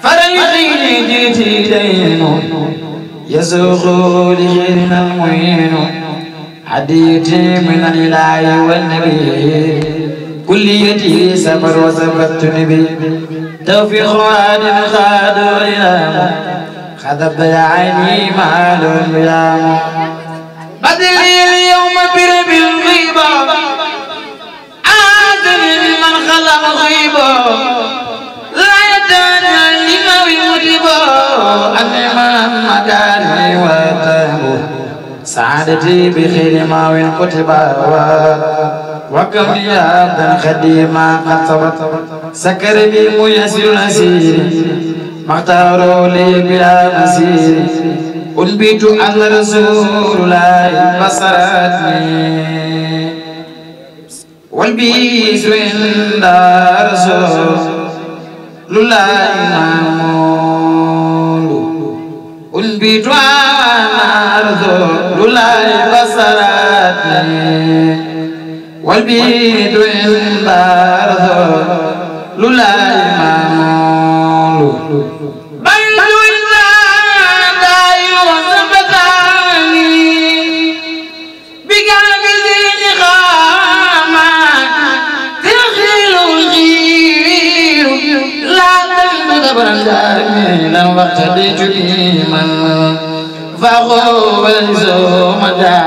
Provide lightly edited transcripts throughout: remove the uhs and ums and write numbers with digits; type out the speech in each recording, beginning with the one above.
فريقي جيتي دين يسوق لغيرنا المعين حديثي من الإله والنبي كليتي سفر وسبت نبي توفيق عاد خاد وإله خذب يا عيني مال البيان بدلي اليوم برب الغيبة عادل من خلق غيبة لا يدانا لما يمتبه أنما مكاني وتهبه سعادتي بخير ما وين كتبه وكم يا عبدا خديما قد صبت سكر بي ميسر نسير ما اختاروا لي بلا مسير أنبت أن رسول الله بصرتني والبيس عند رسول الله معمول أنبت أن رسول الله بصرتني والبيت عند رسول الله معمول لن وقتديت بمن فأخو ولزو مدى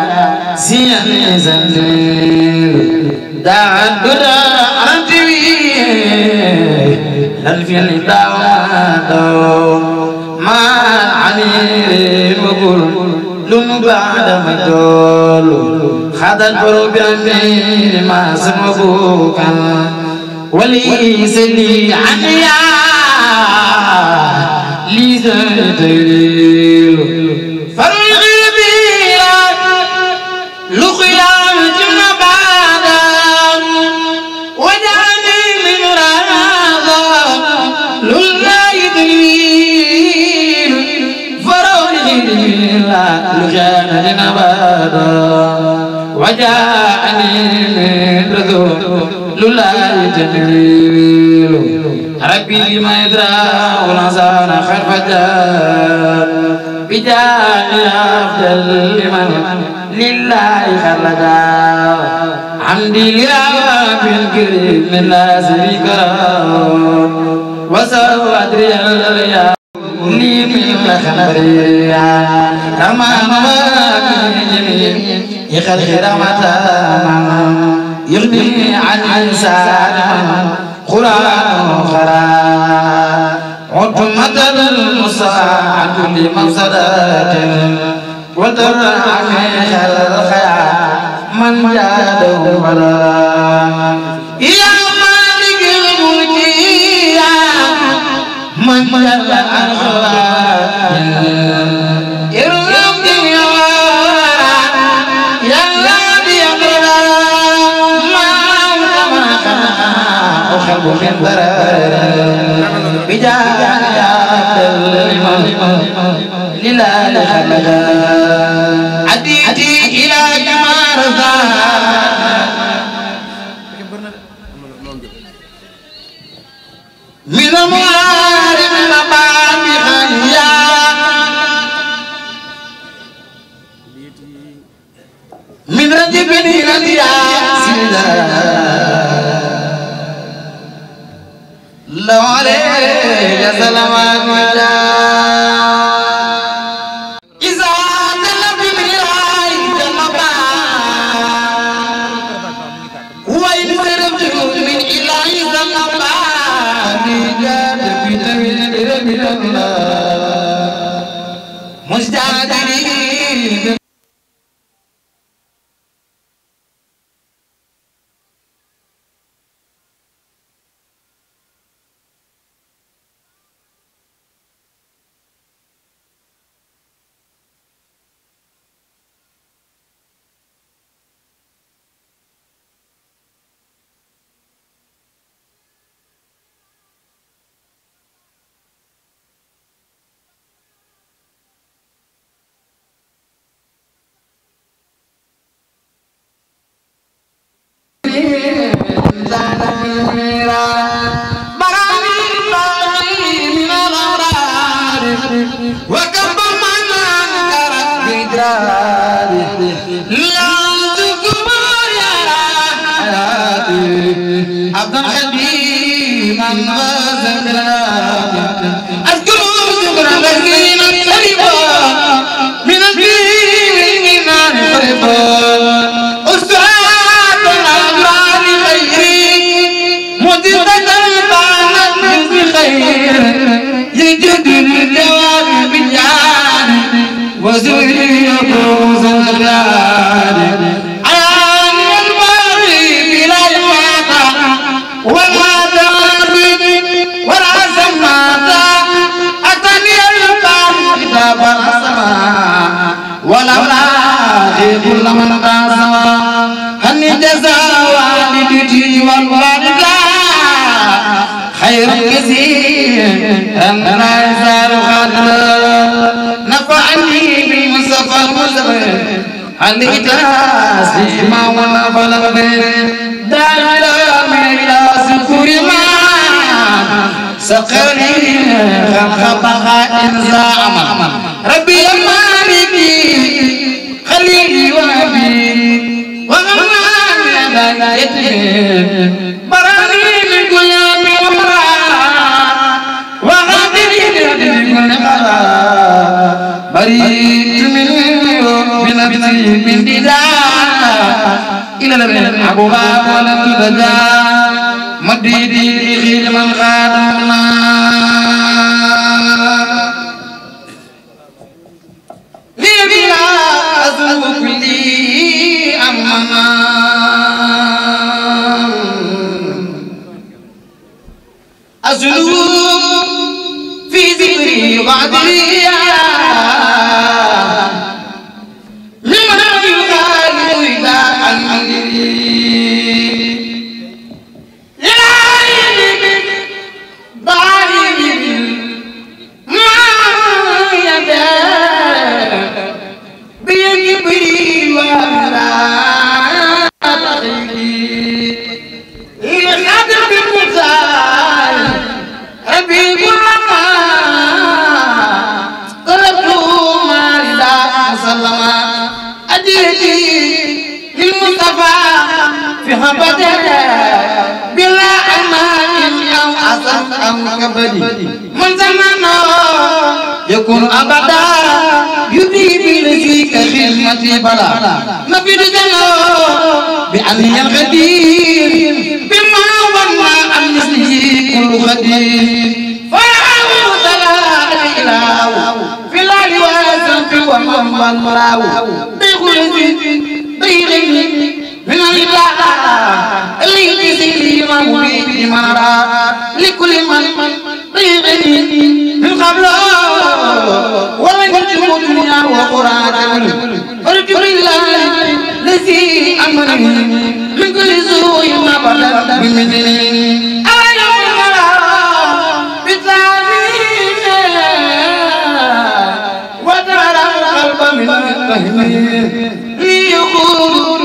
سيان زنديل دعا الدرى رتبي لن في الدعوة ما عنير وقل لن بعد مدول خذ البرو بأمير ما سمبوكا وليس لي عنيا ليس دليل فرغي بيا لقيام جنبادا وجاني من راضا لله دليل فرغي بيا لقيام جنبادا وجاني من رضو لله دليل ربي ما يدرى ونصان خير فجار بجاه أفضل لمن لله خلدا حمدي لرب الكريم من لا شريك له وسوى أدري لي من خنريا رمان واكني يخلق رمتا يغني عن إنسان قرآن خرا عتمة المصاعد لمفسدات وترى من الخيال من جاده ولا يا مالك الملك يا من جل الخلق يرزقني يا الذي يقرأ وخلق من ضرر بجاه لله حمدا عديتي إلى جمار من المعارف مبامخا يا من رجب إلى سيدا لو عليه سلامات ولا إذا طلب من الله جنبا وإن سربت من إله جنبا نجاد بتويل من الله مستعدين أذكر شكر الذين قريبا من الدين قريبا أسعاد الأبرار خيري مدرة بانت بخير يجد الجواب بالجار وزرية زنجار عن الباري بلا يواقع ولا دابد ولا سماتا أتني الباب كتاب السماء ولولا كل من تاسما هل جزاء والدتي والوالدة خير كثير أن لا يزال خالدا نفعني بالمصطفى المزمر عليك تاسيما ونبلغ داخل من إلى سكور ما سقري خلق بخائن زعما ربي مالكي خليلي وابي وغماني دايتي براني من كل يوم ومرا وغادري من كل قرار بريت منه بنفسي من دجا إلى لبن أبوها ولم تدجا مديدي خير من خادمنا لبلا أذوق لي أمنا أذوق في ذكري وعدي من زمانه يكون أبدا يدي بلسيك خدمتي بلا نبي دجنه بأني الغدير بما ظن عن مثله كل خدير فيعاو دلال الإله في الآل والسلف ومن والمراو بغلزي من الإله اللي بسيري مبيد مرا لكل من ضيغني من قبله ومن يجب الدنيا وقرآن فرجر الله الذي أمرني من كل سوء ما بدل بمني أيوم المرا بتعليم وترى القلب من الفهم ليقول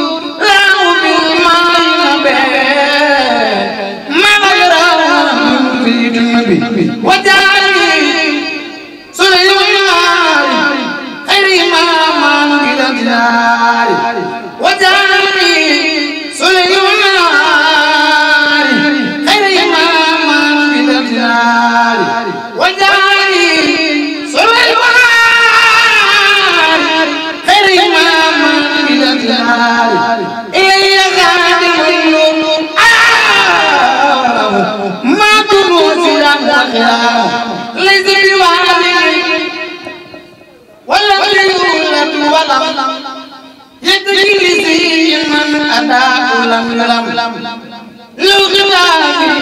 وجعلني سليمان خير إمام بالأجيال وجعلني سليمان خير إمام بالأجيال وجعلني سليمان خير إمام بالأجيال إلي خادم النور ما تنوز ليس بوالد ولم يولد ولم يدري لزي من أداه لم يلم لو غلابي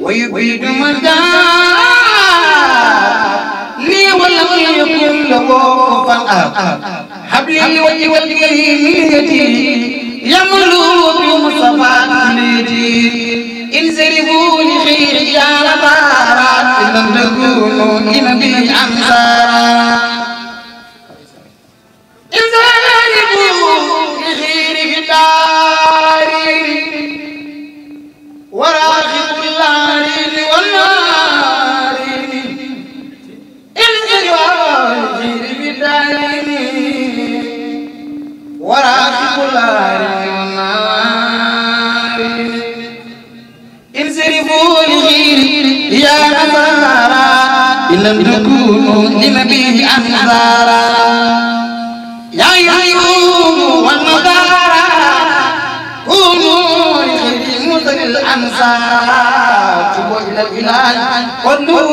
ويبيد من جاء لي ولم يكن له كفوا حبلي وجه والكريميتي يملو بمصطفى حميدي انزلوا لخير يا ربارات لم تكونوا إنبي أنصارا انزلوا لخير في الدار وراخب العارين والنارين انزلوا لخير في الدار وراخب العارين والنارين انزلوا لخير لم تكونوا لنبي أنذارا يا أيوب والنذارا كونوا لخير مثل الأنصار شبوا إلى الإله والنور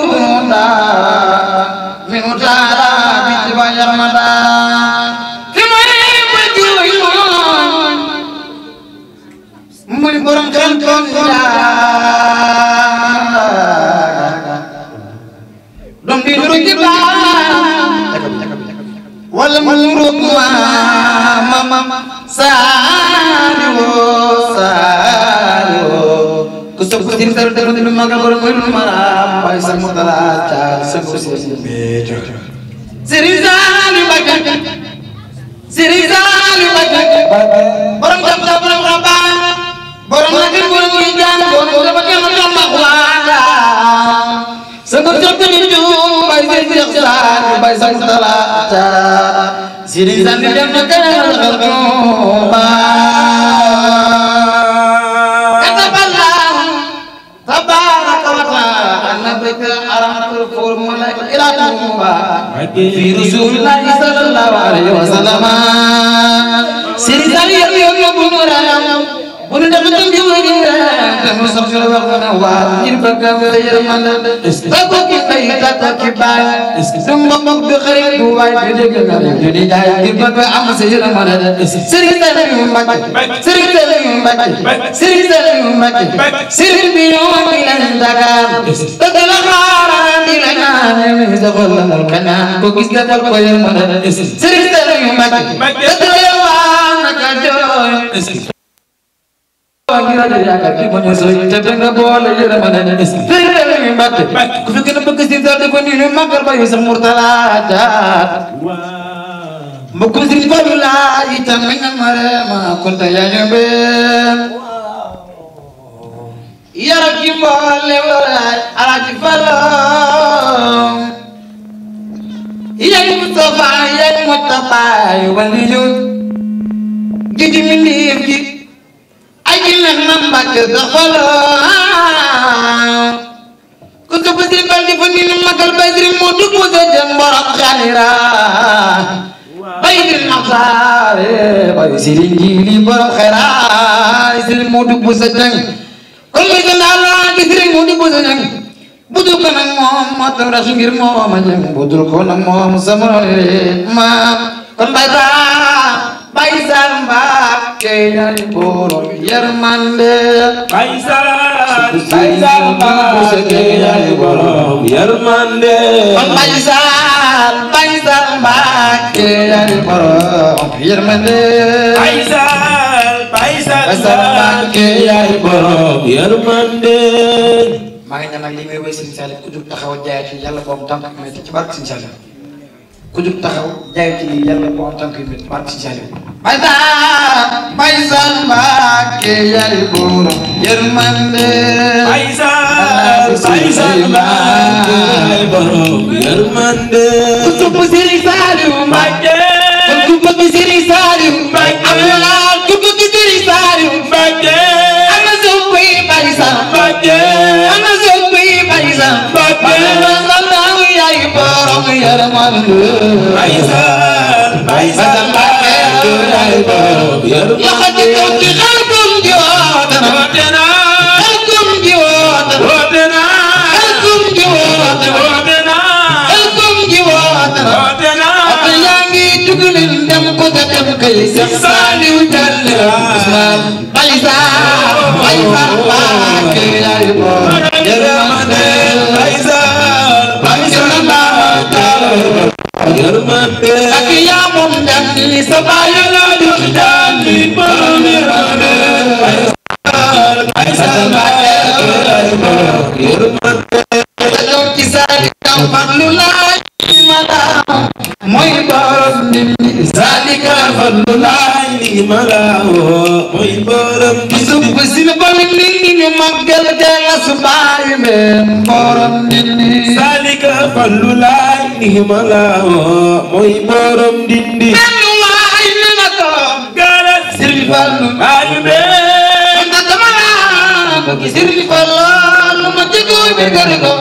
من تعالى باتباع رمضان كما يبدون من برم كنتم dom di nuru kita wala menurut mama saliwo kusuk kusin taru taru di magal borom maram bay sa mutala ca sa kusin bejo sirizali bagan borom jam borom rabban borom lagi borom ijan borom bagan borom makwada Sanggup jatuh bay Seex Saaliw bay sang talaata Sëriñ Saaliw dem na kanam Tuuba kataballahu tabaaraka wa ta'aala bika aramatul fur malaika ila Tuuba fi rasulillahi sallallahu alayhi wa sallam Sëriñ Saaliw yóbbu mu raam bunu dem tam jooju tam sax la wax na waa ngir bëgg a yërmande tako ki bay tako ki baay sama mbokk bi xarit bu waay di dégg nga di di jaay ngir bëgg am sa yërmande Sëriñ Saaliw Mbàkke Sëriñ Saaliw Mbàkke Sëriñ Saaliw Mbàkke sëriñ bi ñoo ngi leen Dakar dëgg la xaaraan di la ñaan mi doxal la kanam ko gis defal ko yërmande Sëriñ Saaliw Mbàkke dëgg la waa naka jooy Kira dia kaki menyusui, jadi nggak boleh jadi mana nih. Tidak Mbàkke, ku fikir bëgg si tadi ko ni magal bayu sa murtala aja. Mbokk si Fallu la itam nga marema konta ya ñebe. Yara ki mboole wala Alaaji Fallu. Yaay Mustafa yaay Mustafa wali yu. Gidi minif gi Aji na Mbàkke doxalo ku ko bëgg bal di fa ni magal Badri mo dugg sa jëm borom xalira Baydil Maxtaar bay Sëriñ Jili borom xalira Sëriñ mo dugg sa jëm kon mi gën Allah di Sëriñ mo dugg sa jëm budul ko nag moom moo tax rax ngir moom a jëm budul ko nag moom sama ma kon Baay Saal Mbàkke yaay borom yërmande Baay Saal Mbàkke yaay borom yërmande Baay Saal Mbàkke yaay borom yërmande Baay Saal Mbàkke yaay borom yërmande maa ngi ñaan nag li may woy Sëriñ Saaliw ku jug taxaw jaay ci Yàlla boom tànk metti ci barke Sëriñ Saaliw ku jug taxaw jaay ci Yàlla boom tànk metti barke Sëriñ Saaliw Baay Saal Mbàkke yaay borom yërmande Baay Saal Mbàkke yaay borom yërmande ku sopp Sëriñ Saaliw Mbàkke ku bëgg Sëriñ Saaliw Mbàkke ku bëgg Sëriñ Saaliw Mbàkke ana soppi Baay Saal Mbàkke ana soppi Baay Saal Mbàkke yaay borom yërmande Baay Saal Mbàkke يخدم خلكم جواتنا خلكم جواتنا خلكم جواتنا خلكم جواتنا أبياني تقولين دم قدام كيس سالي وجل اسمع Baay Saal Mbàkke yaay borom yërmande Baay Saal Mbàkke yërmande ak yaa moom dem li sa baay la jox daan li borom yërmande Baay Saal Mbàkke yërmande doom ci Saalika Fallu laay malaam mooy borom nit ñi Saalika Fallu laay malaam mooy borom bisub si na borom nit ñi ñu màggal Yàlla su baay meen borom nit ñi Saalika Fallu laay malaam mooy borom dindi waay na nga ko gaara Sëriñ Fallu baay meen na dama la bëgg Sëriñ Fallu lu ma jëgoo be gari ko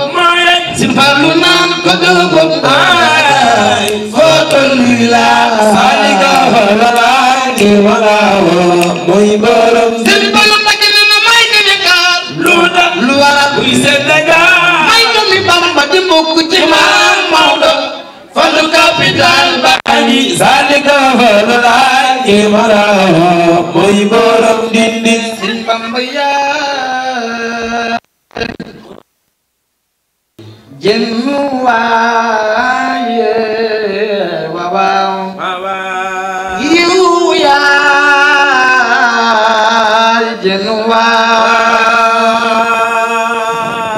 Sëriñ Fallu naan ko dugub ay fotul la salika wala ki wala moy borom sëriñ Bamba Mbakke na may Sénégal lu wara kuy Sénégal may doomi Bamba di mbokk ci Maam Maodo falu capital bani salika wala ki wala moy borom dindi sëriñ Bamba yaa jennu waaye waaw yiw yaay jennu waaw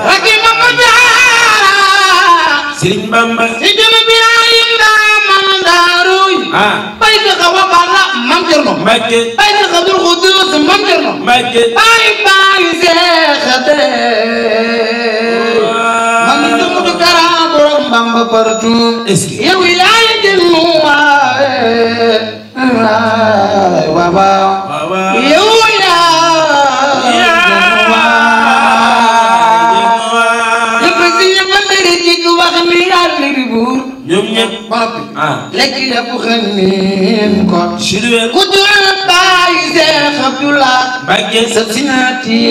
raki Mama Jaara Sëriñ Bamba si jënu Birahim daa man daaruy bay di xawa balla Mam Cerno Mbakke bay di xabdul Xudus Mam Cerno Mbakke bay seexate Bamba partout yow yaay jennu waay waaw yow yaay jennu waay yëpp si ñëpp ndëri ci wax mi Yàlla di buur ñoom ñëpp lekk yëpp xanin ko ku dul baay Seex Abdullah Mbakke sa sinati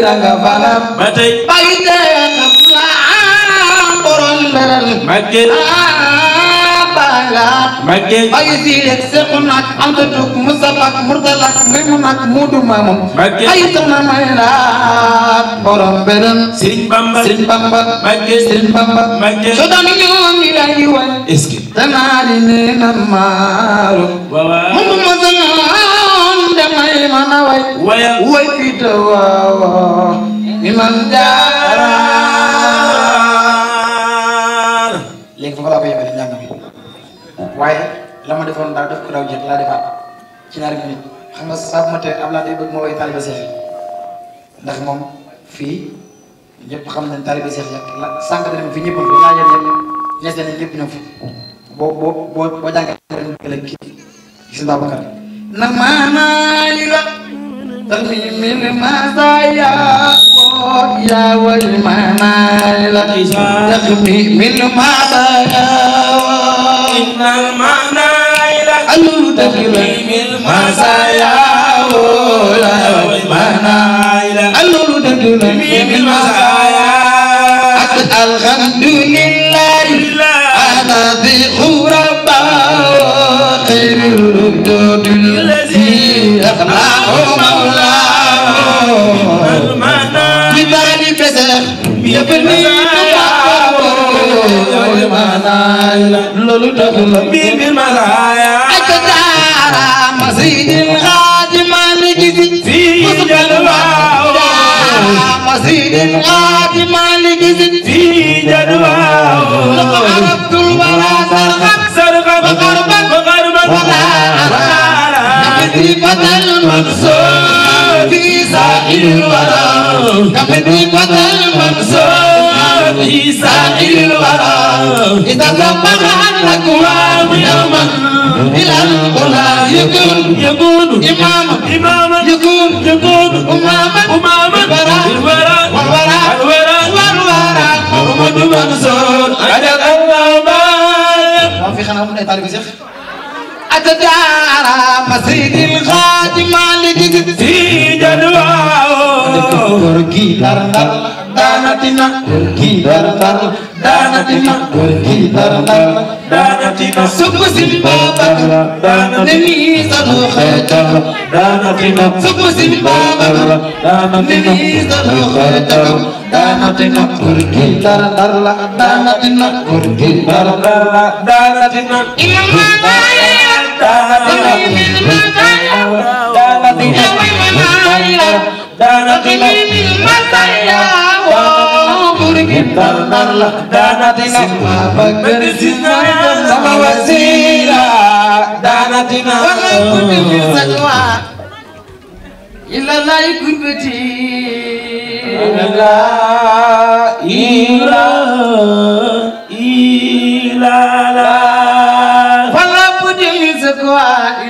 ranga falam ba tey baay Seex Abdullah Mbakke bala Mbakke ay si rek Seexuna Anta Tuk Mustafa Murtala Maymuna Mudu Mamum ay sama may la borom beren Sëriñ Bamba Mbakke Sëriñ Bamba Mbakke so dami ñoo ngi lay way eski tanali ne na maaru mu ma sanon damay mana way pita waaw mi man jaara léegi foofu laa ko yemale njàng mi waaye la ma defoon daaw def ko daaw jëkk laa defaat ci ñaari minute xam nga saa bu ma tee Abdoulaye day bëgg ma woy taalibe Seex ndax moom fii ñëpp xam nañ taalibe Seex ya la sànq dem fi ñëpp fi laajal yéen ñes nañ ñëpp ñëw fi boo jàngee leen kii gis Babacar na maanaay la تغميم المزايا يا والمنايل تغميم المزايا إن المنايل تغميم المزايا يا والمنايل تغميم المزايا الحمد لله أنا ذي غربا خير الردود الذي أخلاه بذلك سر يبني لولو دخل بالمرايا أتدارى مسجد الخادم لجد في جدواه مسجد الخادم لجد في جدواه لقد عرفت الورى سرقا وغربا ولا كمثل المنصور في سائر الورى كمثل المنصور في سائر الورى إذا زمن الأكوان يوما إلى الأولى يكون إماما يكون أماما الورى محمد منصور أجل الله ما في خنا من طالب شيخ أتدارى مسجد الخادم لجد في جدواه كوركي دار دانتنا كوركي دار دانتنا كوركي دار دانتنا سب سبابا نمي صلوختا دانتنا سب سبابا نمي صلوختا دانتنا كوركي دار دانتنا كوركي دار دانتنا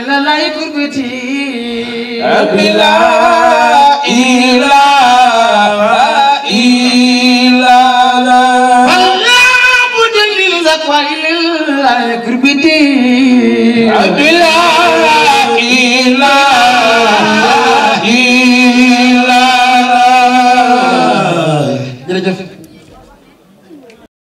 إلا لا يكربتي بلا إله إلا الله kurbiti Abdullah